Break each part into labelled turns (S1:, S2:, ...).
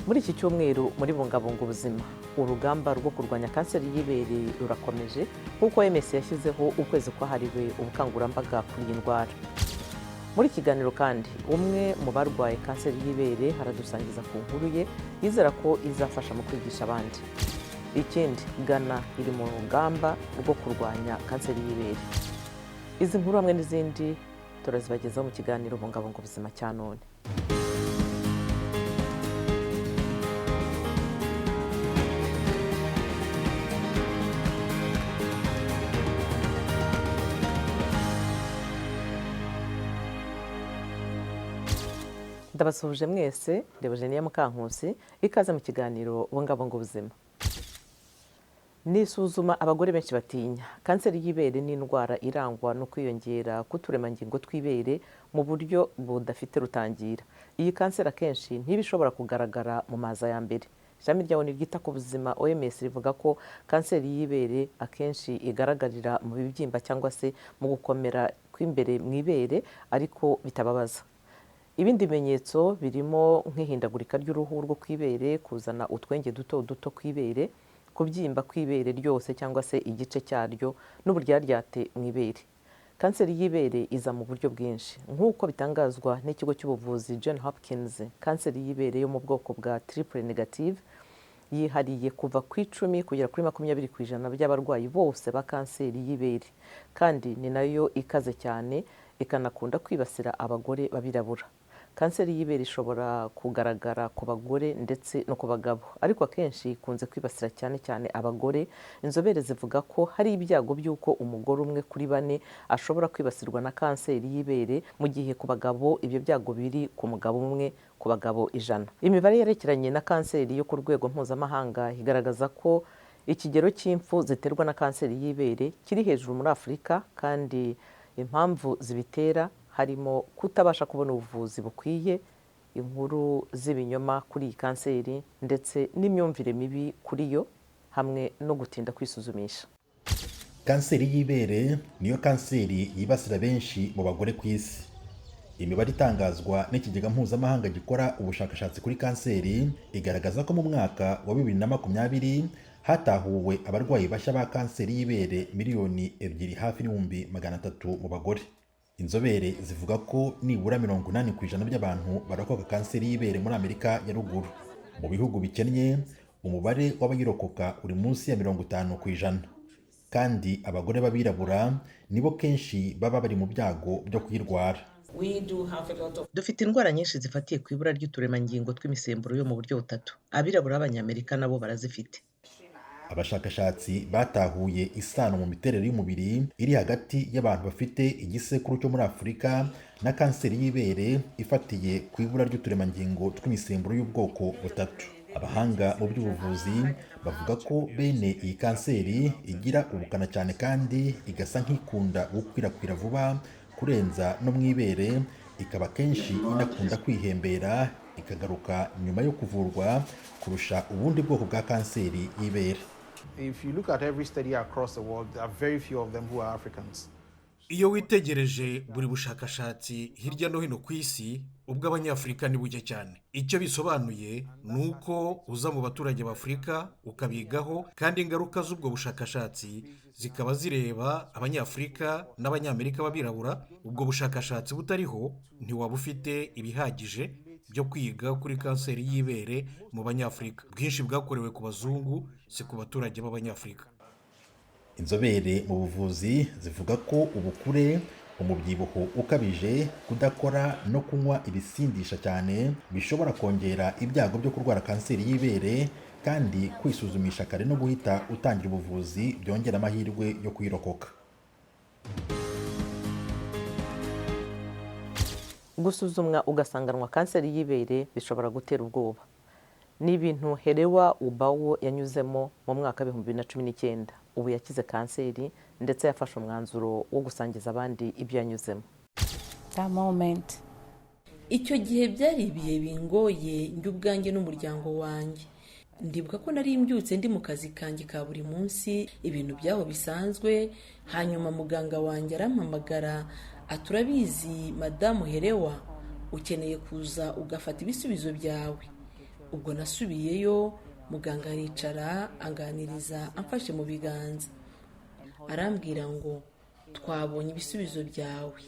S1: Muri iki cyumweru muri Bungabunga Ubuzima, urugamba rwo kurwanya kanseri y'ibere rurakomeje, nk'uko OMS yashyizeho ukwezi kwahariwe ubukangurambaga kuri iyi ndwara. Muri iki kiganiro kandi, umwe mu barwaye kanseri y'ibere aradusangiza ku nkuru ye, yizera ko izafasha mu kwigisha abandi. Ikindi, Ghana iri mu rugamba rwo kurwanya kanseri y'ibere. Izi nkuru hamwe n'izindi turazibagezaho mu kiganiro Bungabunga Ubuzima cya none. Ndabasuhuje mwese, Eugenia Mukankusi, ikaze mu kiganiro Bungabunga Ubuzima. Ni isuzuma abagore benshi batinya. Kanseri y'ibere ni indwara irangwa no kwiyongera k'uturemangingo tw'ibere mu buryo budafite rutangira. Iyi kanseri akenshi ntiba ishobora kugaragara mu maza ya mbere. Ishami rya ONU ryita ku buzima OMS rivuga ko kanseri y'ibere akenshi igaragarira mu bibyimba cyangwa se mu gukomera kw'imbere mu ibere, ariko bitababaza. Ibindi bimenyetso birimo nk'ihindagurika ry'uruhu rwo ku ibere, kuzana utwenge duto duto ku ibere, kubyimba kw'ibere ryose cyangwa se igice cyaryo, n'uburyaryate mu ibere. Kanseri y'ibere iza mu buryo bwinshi, nk'uko bitangazwa n'ikigo cy'ubuvuzi John Hopkins. Kanseri y'ibere yo mu bwoko bwa triple negative yihariye kuva ku 10 kugera kuri 20% by'abarwayi bose ba kanseri y'ibere, kandi ni nayo ikaze cyane, ikanakunda kwibasira abagore b'abirabura. Kanseri y'ibere ishobora kugaragara ku bagore ndetse no ku bagabo, ariko akenshi ikunze kwibasira cyane cyane abagore. Inzobere zivuga ko hari ibyago by'uko umugore umwe kuri bane ashobora kwibasirwa na kanseri y'ibere, mu gihe ku bagabo ibyo byago biri ku mugabo umwe ku bagabo 100. Imibare yerekeranye na kanseri yo ku rwego mpuzamahanga igaragaza ko ikigero cy'impfu ziterwa na kanseri y'ibere kiri hejuru muri Afurika, kandi impamvu zibitera harimo kutabasha kubona ubuvuzi bukwiye, inkuru z'ibinyoma kuri iyi kanseri, ndetse n'imyumvire mibi kuri yo, hamwe no gutinda kwisuzumisha.
S2: Kanseri y'ibere niyo kanseri yibasira benshi mu bagore ku isi. Imibare itangazwa n'ikigega mpuzamahanga gikora ubushakashatsi kuri kanseri igaragaza ko mu mwaka wa 2020 hatahuwe abarwayi bashya ba kanseri y'ibere miliyoni 2 hafi n'ibihumbi 300 mu bagore. Inzobere zivuga ko nibura 80% by'abantu barokoka kanseri y'ibere muri Amerika ya ruguru. Mu bihugu bikennye, umubare w'abayirokoka uri munsi ya 50%, kandi abagore b'abirabura nibo kenshi baba bari mu byago byo kuyirwara.
S1: Dufite indwara nyinshi zifatiye ku ibura ry'uturemangingo tw'imisemburo yo mu buryo butatu. Abirabura b'Abanyamerika nabo barazifite.
S2: Abashakashatsi batahuye isano mu miterere y'umubiri iri hagati y'abantu bafite igisekuru cyo muri Afurika na kanseri y'ibere ifatiye ku ibura ry'uturemangingo tw'imisemburo y'ubwoko butatu. Abahanga mu by'ubuvuzi bavuga ko bene iyi kanseri igira ubukana cyane kandi igasa nk'ikunda gukwirakwira vuba kurenza no mu ibere, ikaba kenshi inakunda kwihembera ikagaruka nyuma yo kuvurwa kurusha ubundi bwoko bwa kanseri y'ibere.
S3: If you look at every study across the world, there are very few of them who are Africans.
S4: Iyo witegereje buri bushakashatsi hirya no hino ku isi, ubw'Abanyafurika ni buke cyane. Icyo bisobanuye ni uko uza mu baturage b'Afurika ukabigaho, kandi ingaruka z'ubwo bushakashatsi zikaba zireba Abanyafurika n'Abanyamerika b'abirabura. Ubwo bushakashatsi butariho, ntiwaba ufite ibihagije byo kwiga kuri kanseri y'ibere mu Banyafurika. Bwinshi bwakorewe ku bazungu, si ku baturage b'Abanyafurika.
S2: Inzobere mu buvuzi zivuga ko ubukure, umubyibuho ukabije, kudakora no kunywa ibisindisha cyane bishobora kongera ibyago byo kurwara kanseri y'ibere, kandi kwisuzumisha kare no guhita utangira ubuvuzi byongera amahirwe yo kuyirokoka.
S1: Gusuzumwa ugasanganwa kanseri y'ibere bishobora gutera ubwoba. Ni ibintu Herewa Ubawo yanyuzemo mu mwaka wa 2019. Ubu yakize kanseri, ndetse yafashe umwanzuro wo gusangiza abandi ibyo yanyuzemo.
S5: That moment.
S6: Icyo gihe byari ibihe bingoye njye ubwanjye n'umuryango wanjye. Ndibuka ko nari mbyutse ndi mu kazi kanjye ka buri munsi, ibintu byabo bisanzwe, hanyuma muganga wanjye arampamagara ati: "Urabizi, Madamu Herewa, ukeneye kuza ugafata ibisubizo byawe." Ubwo nasubiyeyo, muganga aricara anganiriza amfashe mu biganza, arambwira ngo: "Twabonye ibisubizo byawe,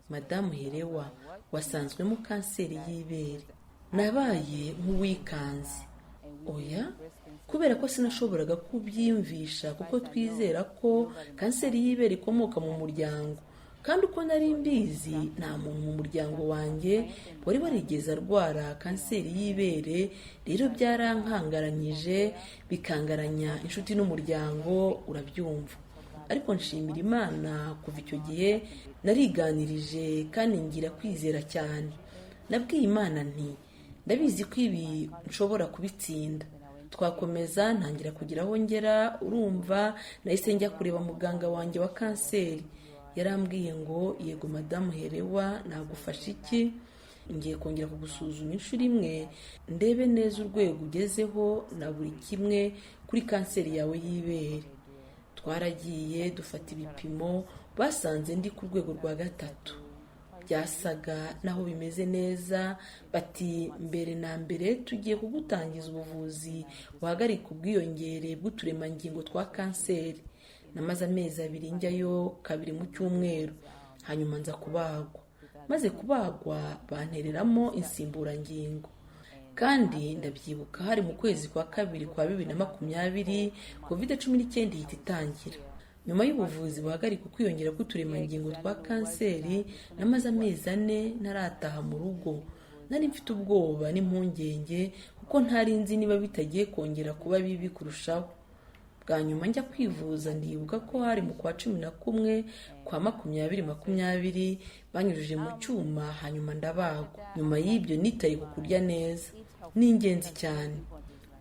S6: Madamu Herewa, wasanzwemo kanseri y'ibere." Nabaye nk'uwikanze, oya, kubera ko sinashoboraga kubyiyumvisha, kuko twizera ko kanseri y'ibere ikomoka mu muryango, kandi uko nari mbizi nta muntu mu muryango wanjye wari warigeze arwara kanseri y'ibere. Rero byarankangaranyije, bikangaranya inshuti n'umuryango, urabyumva. Ariko nshimira Imana, kuva icyo gihe nariganirije kandi ngira kwizera cyane. Nabwiye Imana nti: "Ndabizi ko ibi nshobora kubitsinda." Twakomeza, ntangira kugira aho ngera. Urumva, nahise njya kureba muganga wanjye wa kanseri. Yarambwiye ngo: "Yego, Madamu Herewa, nagufasha iki? Ngiye kongera kugusuzuma inshuro imwe, ndebe neza urwego ugezeho na buri kimwe kuri kanseri yawe y'ibere." Twaragiye, dufata ibipimo, basanze ndi ku rwego rwa gatatu. Byasaga naho bimeze neza. Bati: "Mbere na mbere tugiye kugutangiza ubuvuzi buhagarika ubwiyongere bw'uturemangingo twa kanseri." Namaze amezi 2 njyayo kabiri mu cyumweru, hanyuma nza kubagwa. Maze kubagwa bantereramo insimburangingo, kandi ndabyibuka hari mu kwezi kwa kabiri kwa 2020, COVID-19 ihita itangira. Nyuma y'ubuvuzi buhagarika ukwiyongera k'uturemangingo twa kanseri, namaze amezi 4 ntarataha mu rugo. Nari mfite ubwoba n'impungenge kuko ntari nzi niba bitagiye kongera kuba bibi kurushaho. Bwa nyuma njya kwivuza, ndibuka ko hari mu kwa 11 kwa 2020, banyujije mu cyuma hanyuma ndabagwa. Nyuma y'ibyo nitaye ku kurya neza, ni ingenzi cyane.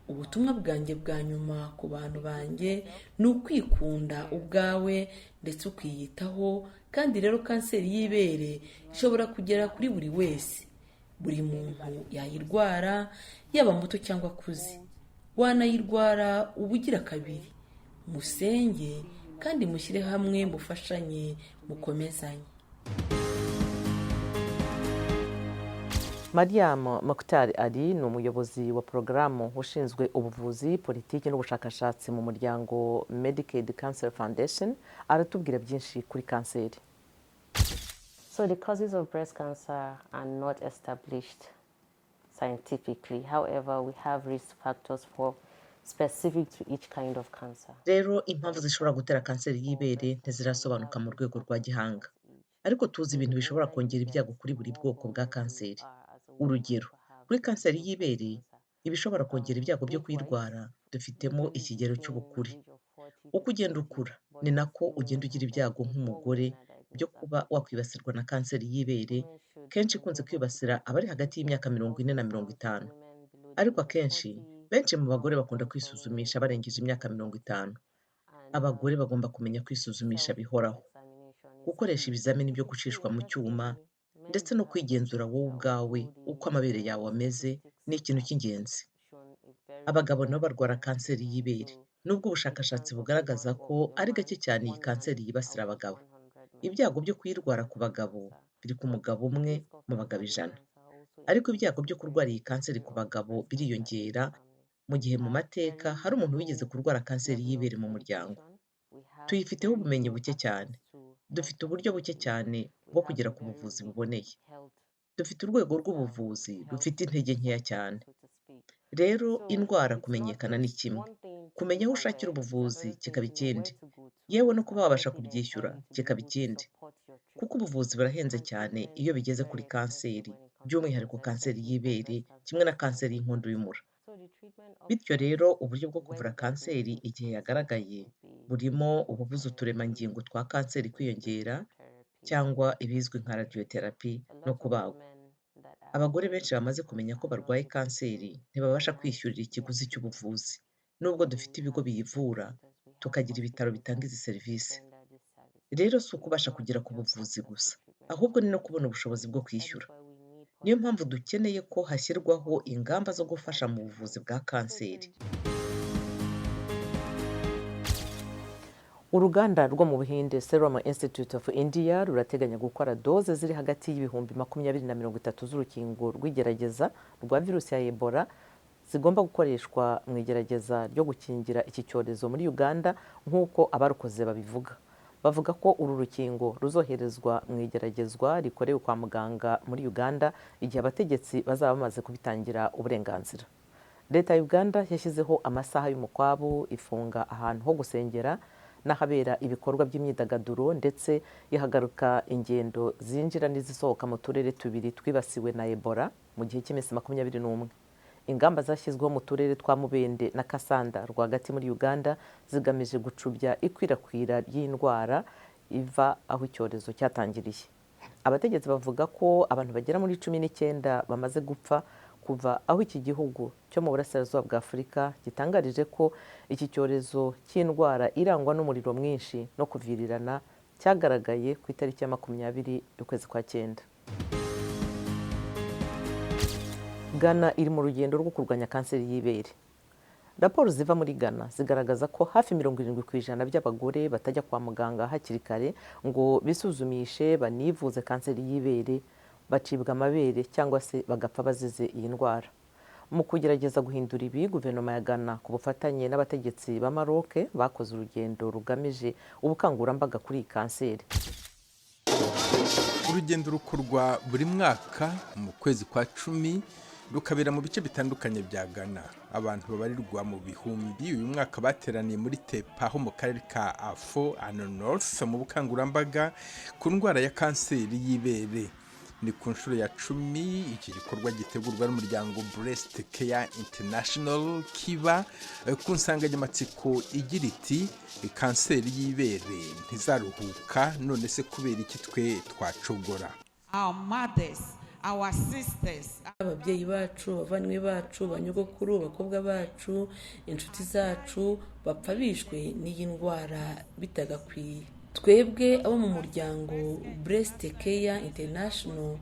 S6: Ubutumwa bwanjye bwa nyuma ku bantu banjye ni ukwikunda ubwawe ndetse ukiyitaho. Kandi rero kanseri y'ibere ishobora kugera kuri buri wese, buri muntu yayirwara, yaba muto cyangwa akuze. Wanayirwara ubugira kabiri. Musenge kandi mushyire hamwe, mufashanye, mukomezanye.
S1: Mariam Muktar Ali ni umuyobozi wa porogaramu ushinzwe ubuvuzi, politiki n'ubushakashatsi mu muryango Medicaid Cancer Foundation. Aratubwira byinshi kuri kanseri.
S7: So the causes of breast cancer are not established scientifically. However, we have risk factors for specific to each kind of cancer.
S1: Rero impamvu zishobora gutera kanseri y'ibere ntizirasobanuka mu rwego rwa gihanga, ariko tuzi ibintu bishobora kongera ibyago kuri buri bwoko bwa kanseri. Urugero, kuri kanseri y'ibere, ibishobora kongera ibyago byo kuyirwara dufitemo ikigero cy'ubukure. Uko ugenda ukura ni nako ugenda ugira ibyago nk'umugore byo kuba wakwibasirwa na kanseri y'ibere, kenshi ikunze kwibasira abari hagati y'imyaka 40 na 50. Ariko akenshi benshi mu bagore bakunda kwisuzumisha barengeje imyaka 50. Abagore bagomba kumenya kwisuzumisha bihoraho, gukoresha ibizamini byo gucishwa mu cyuma, ndetse no kwigenzura wowe ubwawe uko amabere yawe ameze ni ikintu cy'ingenzi. Abagabo nabo barwara kanseri y'ibere, nubwo ubushakashatsi bugaragaza ko ari gake cyane iyi kanseri yibasira abagabo. Ibyago byo kuyirwara ku bagabo biri ku mugabo umwe mu bagabo 100. Ariko ibyago byo kurwara iyi kanseri ku bagabo biriyongera mu gihe mu mateka hari umuntu wigeze kurwara kanseri y'ibere mu muryango. Tuyifiteho ubumenyi buke cyane. Dufite uburyo buke cyane bwo kugera ku buvuzi buboneye. Dufite urwego rw'ubuvuzi rufite intege nkeya cyane. Rero indwara kumenyekana ni kimwe, kumenya aho ushakira ubuvuzi kikaba ikindi, yewe no kuba wabasha kubyishyura kikaba ikindi, kuko ubuvuzi burahenze cyane iyo bigeze kuri kanseri, by'umwihariko kanseri y'ibere kimwe na kanseri y'inkondo y'umura. Bityo rero uburyo bwo kuvura kanseri igihe yagaragaye burimo ububuza uturemangingo twa kanseri kwiyongera, cyangwa ibizwi nka radiotherapy no kubagwa. Abagore benshi bamaze kumenya ko barwaye kanseri ntibabasha kwishyurira ikiguzi cy'ubuvuzi, nubwo dufite ibigo biyivura, tukagira ibitaro bitanga izi serivisi. Rero si ukubasha kugera ku buvuzi gusa, ahubwo ni no kubona ubushobozi bwo kwishyura. Niyo mpamvu dukeneye ko hashyirwaho ingamba zo gufasha mu buvuzi bwa kanseri. Uruganda rwo mu Buhinde Serum Institute of India rurateganya gukora doze ziri hagati y'ibihumbi 20 na 30 z'urukingo rw'igerageza rwa virusi ya Ebola. zigomba gukoreshwa mu igerageza ryo gukingira iki cyorezo muri Uganda, nk'uko abarukoze babivuga. Bavuga ko uru rukingo ruzoherezwa mu igeragezwa rikorewe kwa muganga muri Uganda igihe abategetsi bazaba bamaze kubitangira uburenganzira. Leta ya Uganda yashyizeho amasaha y'umukwabu, ifunga ahantu ho gusengera n'ahabera ibikorwa by'imyidagaduro, ndetse ihagarika ingendo zinjira n'izisohoka mu turere 2 twibasiwe na Ebola mu gihe cy'iminsi 21. Ingamba zashyizweho mu turere twa Mubende na Kasanda rwagati muri Uganda zigamije gucubya ikwirakwira ry'indwara iva aho icyorezo cyatangiriye. Abategetsi bavuga ko abantu bagera muri 19 bamaze gupfa kuva aho iki gihugu cyo mu burasirazuba bwa Afurika gitangarije ko iki cyorezo cy'indwara irangwa n'umuriro mwinshi no kuvirirana cyagaragaye ku itariki ya 20 y'ukwezi kwa 9. Ghana iri mu rugendo rwo kurwanya kanseri y'ibere. Raporo ziva muri Ghana zigaragaza ko hafi 70% by'abagore batajya kwa muganga hakiri kare ngo bisuzumishe banivuze kanseri y'ibere, bacibwa amabere cyangwa se bagapfa bazize iyi ndwara. Mu kugerageza guhindura ibi, guverinoma ya Ghana ku bufatanye n'abategetsi ba Maroc bakoze urugendo rugamije ubukangurambaga kuri iyi kanseri.
S8: Urugendo rukorwa buri mwaka mu kwezi kwa 10 rukabera mu bice bitandukanye bya Ghana. Abantu babarirwa mu bihumbi uyu mwaka bateraniye muri Tepa ho mu karere ka Afo ano North mu bukangurambaga ku ndwara ya kanseri y'ibere. Ni ku nshuro ya 10 iki gikorwa gitegurwa n'umuryango Breast Care International kiba ku nsanganyamatsiko igira iti kanseri y'ibere ntizaruhuka, none se kubera iki twe twacogora?
S9: Our mothers, our sisters,
S6: ababyeyi bacu, abavandimwe bacu, banyogokuru, abakobwa bacu, inshuti zacu bapfa bishwe n'iyi ndwara bitagakwiye. Twebwe abo mu muryango Breast Care International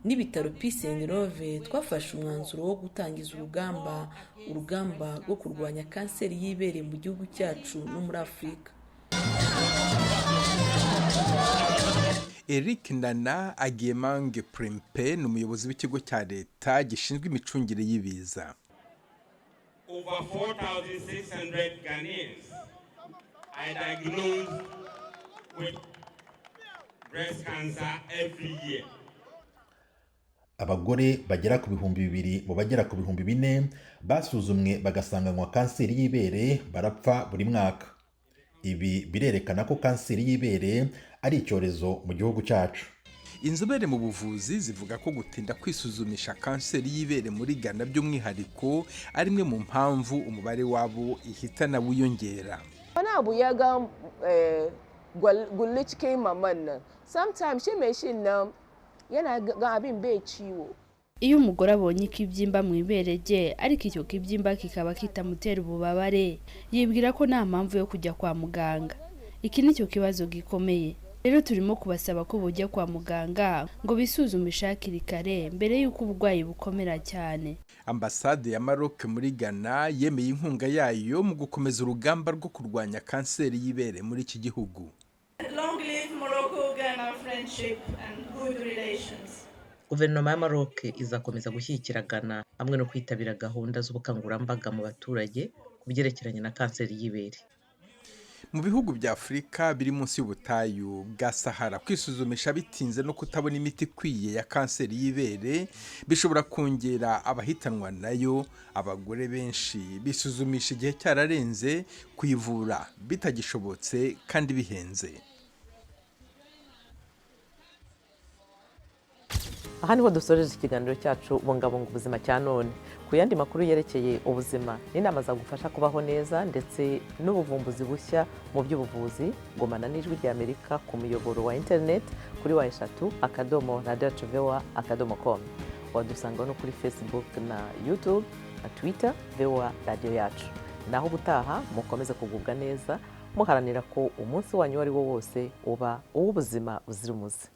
S6: n'ibitaro Peace and Love twafashe umwanzuro wo gutangiza urugamba rwo kurwanya kanseri y'ibere mu gihugu cyacu no muri Afurika.
S8: Eric Nana Agiemange Prempe ni umuyobozi w'ikigo cya leta gishinzwe imicungire y'ibiza.
S10: Over 4,600 Ghanaians are diagnosed with breast cancer every year.
S2: Abagore bagera ku 2000 mu bagera ku 4000 basuzumwe bagasanganywa kanseri y'ibere barapfa buri mwaka. Ibi birerekana ko kanseri y'ibere ari icyorezo mu gihugu cyacu.
S8: Inzobere mu buvuzi zivuga ko gutinda kwisuzumisha kanseri y'ibere muri Ghana by'umwihariko ari imwe mu mpamvu umubare wabo ihitana wiyongera.
S11: Wani abu ya ga gulle cikin maman nan, sometimes shi mai shin nan yana ga abin bai ciwo.
S5: Iyo umugore abonye ikibyimba mu ibere rye ariko icyo kibyimba kikaba kitamutera ububabare, yibwira ko nta mpamvu yo kujya kwa muganga. Iki nicyo kibazo gikomeye. Rero turimo kubasaba ko bujya kwa muganga ngo bisuzumishe hakiri kare mbere y'uko uburwayi bukomera cyane.
S8: Ambasade ya Maroc muri Ghana yemeye inkunga yayo mu gukomeza urugamba rwo kurwanya kanseri y'ibere muri iki gihugu.
S12: Long live Morocco Ghana friendship and good relations.
S1: Guverinoma ya Maroc izakomeza gushyigikira Ghana hamwe no kwitabira gahunda z'ubukangurambaga mu baturage ku byerekeranye na kanseri y'ibere.
S8: Mu bihugu bya Afurika biri munsi y'ubutayu bwa Sahara, kwisuzumisha bitinze no kutabona imiti ikwiye ya kanseri y'ibere bishobora kongera abahitanwa nayo. Abagore benshi bisuzumisha igihe cyararenze, kuyivura bitagishobotse kandi bihenze.
S1: Aha niho dusoreje ikiganiro cyacu Bungabunga Ubuzima cya none. Ku yandi makuru yerekeye ubuzima n'inama zagufasha kubaho neza ndetse n'ubuvumbuzi bushya mu by'ubuvuzi, gumana n'Ijwi rya Amerika ku muyoboro wa internet kuri w3.radiovoa.com. Wadusanga no kuri Facebook na YouTube na Twitter, VOA radiyo yacu. Naho ubutaha mukomeze kugubwa neza muharanira ko umunsi wanyu uwo ari wo wose uba uw'ubuzima buzira umuze.